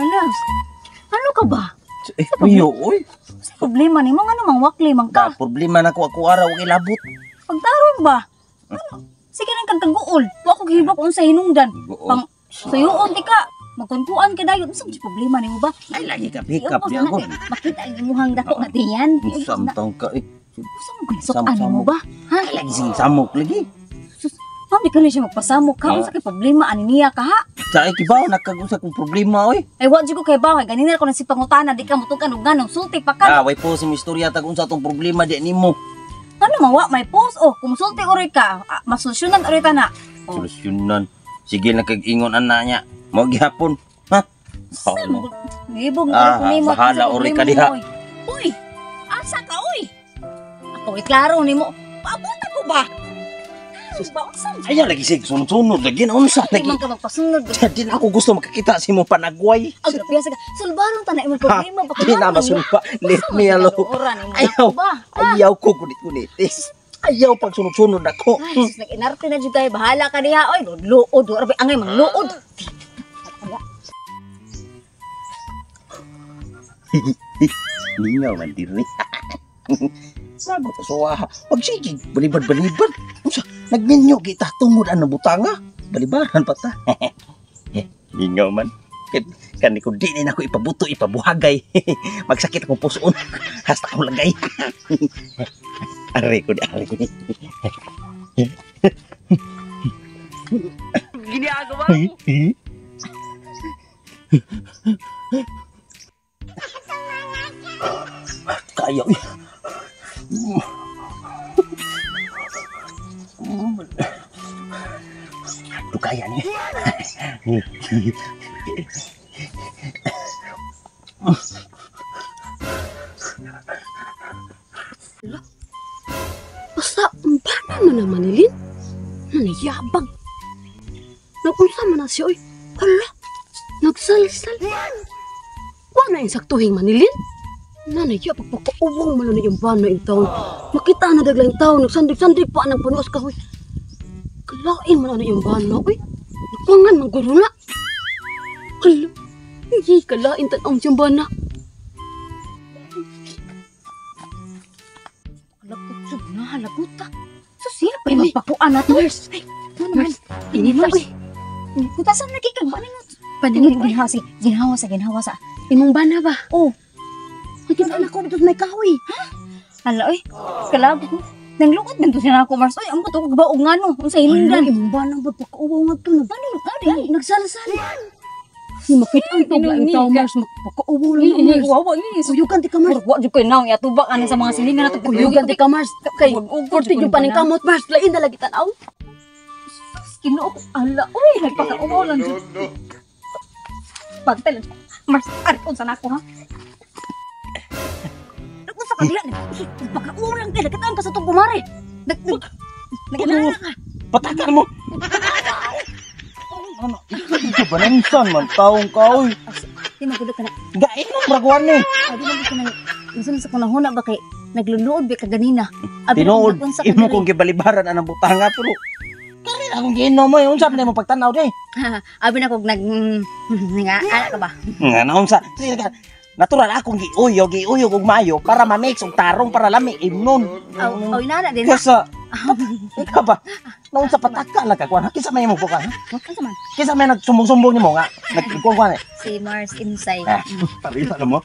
Hala. Ano ka ba? Eh, uyo, oy. Sa problema nimo ngano mang wakli man Ka ka? problema na ko ako araw kay labot. Pagtarong ba? Ano? Sige nang kag kaguol. Wa ko gihibok unsa hinungdan. Guol. Pang suyuon ti ka. Magkuntuan ka dayon. Unsa man siya problema nimo ba? Ay lagi ka pick up Iubos di na ako. na, makita ang imuhang dako nga tiyan. Usam taong ka eh. Unsa man ginasukan nimo ba? Ha? Ay lagi sige samok lagi. Sus, ma'am, di ka na siya magpasamok ka. Ah. Unsa kay problema ani niya ka ha? Sa ay kibaw nagkagunsa kong problema oy. Ay wa jud ko kay ba kay ganina ko na si pangutana di ka mutukan og nganong sulti pa ka. Ah, way po si istorya tag unsa tong problema di nimo. Ano man wa may post oh kumonsulti oray ka, ah, masolusyonan oray ta na. Oh. Solusyonan. Sige na kag ingon ana niya. Mo gihapon. Ha? Saan? Gibog Ah, na ko nimo. bahala, Unsa ori ka problema diha. nimo, oy? Uy, asa ka oy? Ako ay klaro nimo. Paabot ako ba? Sus ba unsa? man? Ayaw lagi sig sunod-sunod lagi na unsa Di lagi. man ka magpasunod. Di na ako gusto makakita si mo panagway. Ang grabe sa ka. Sulbaron ta na imong problema ba? Di na masulba. Let me alone. Ayaw. Ba? Ayaw ko kunit-kunit. Ayaw pag sunod-sunod ako. Ay, sus, nag-inarte na jud kayo. Bahala ka diha. Oy, luod, ora ba angay mangluod. Ningaw man diri. Sago to suwa. Pag sige, balibad-balibad. Unsa nagminyo kita tungod ang butanga. Balibaran pa ta. Ningaw man. Kani ko di na ako ipabuto, ipabuhagay. Magsakit akong pusoon. Hasta akong lagay. Ari ko di ari. Ginagawa mo. Kaya. Aduh, kaya ni. Basta, bana man na Manilin. Nanayabag. Nagunsa man na siya, oy. Hala, nagsalsal. Wa na insaktuhing Manilin. Nanayabag pagkauwang man na yung bana in town. Makita na daglang tao, nagsandig-sandig pa ang panuas kahoy. Kalain man na yung bana, oy. Nagkuangan man guro na. Hala, hindi kalain tanong siyang bana. Lagot jud na, lagot ta. Sus, sino pa yung magpakuan na to? Nurse, Ay, ano naman? init na, oy. Puta, saan lagi kang ba? Paningin, ginhawa si, ginhawa sa, ginhawa sa. Imong bana ba? Oh. Nakita na ko dito sa may kahoy. Hala, oy. Kalabot mo. Nangluot man to siya na ako, Mars. Oy, ang buto ko gabaog nga no. Unsa Hala, hinungdan. imong bana ba pagkauwaw nga to na Ano, ano, Ay, nagsalasal. Ni makita ang tugla ang tao, Mars. Pagkauwaw lang na, Mars. Wawa, ni. Kuyugan ti ka, Mars. Wa jud koy naong iatubak ani sa mga silingan nato. Kuyugan ti ka, Mars. Kay, Kurti kurti yung paning kamot, Mars. Lain na lagi tanaw. Ginoo ko. Ala, oy, nagpakauwaw lang jud. Pagtal. Mars, ari unsa na ako ha? Nag-usa ka diha. Nagpakauwaw lang kay nagkataan ka sa tong kumare. Nag nag nag ka. Patakan mo. Ano? Ito ba nansan man taong ka oy. Di magulo ka na. Gain mo braguan ni. Abi lang ka nang minsan sa kunahuna ba kay nagluluod ba ka ganina. Abi Tinuod lang unsa ka imo diri. kong gibalibaran anang butanga pero kari akong giinom mo unsa man mo pagtanaw di. Abi na kog nag nga ana ka ba? Nga na unsa. Sige ka. Natural akong giuyo, giuyo og mayo para ma-mix og tarong para lami imnon. Aw, aw inana din ha. Kasa ikaw ba? Naunsa pataka lang ka kuan. Kinsa may mo buka? Unsa man? Kinsa may nagsumbong-sumbong nimo nga? Nagkuan kuan. Si Mars Inside. Ah, parila na mo.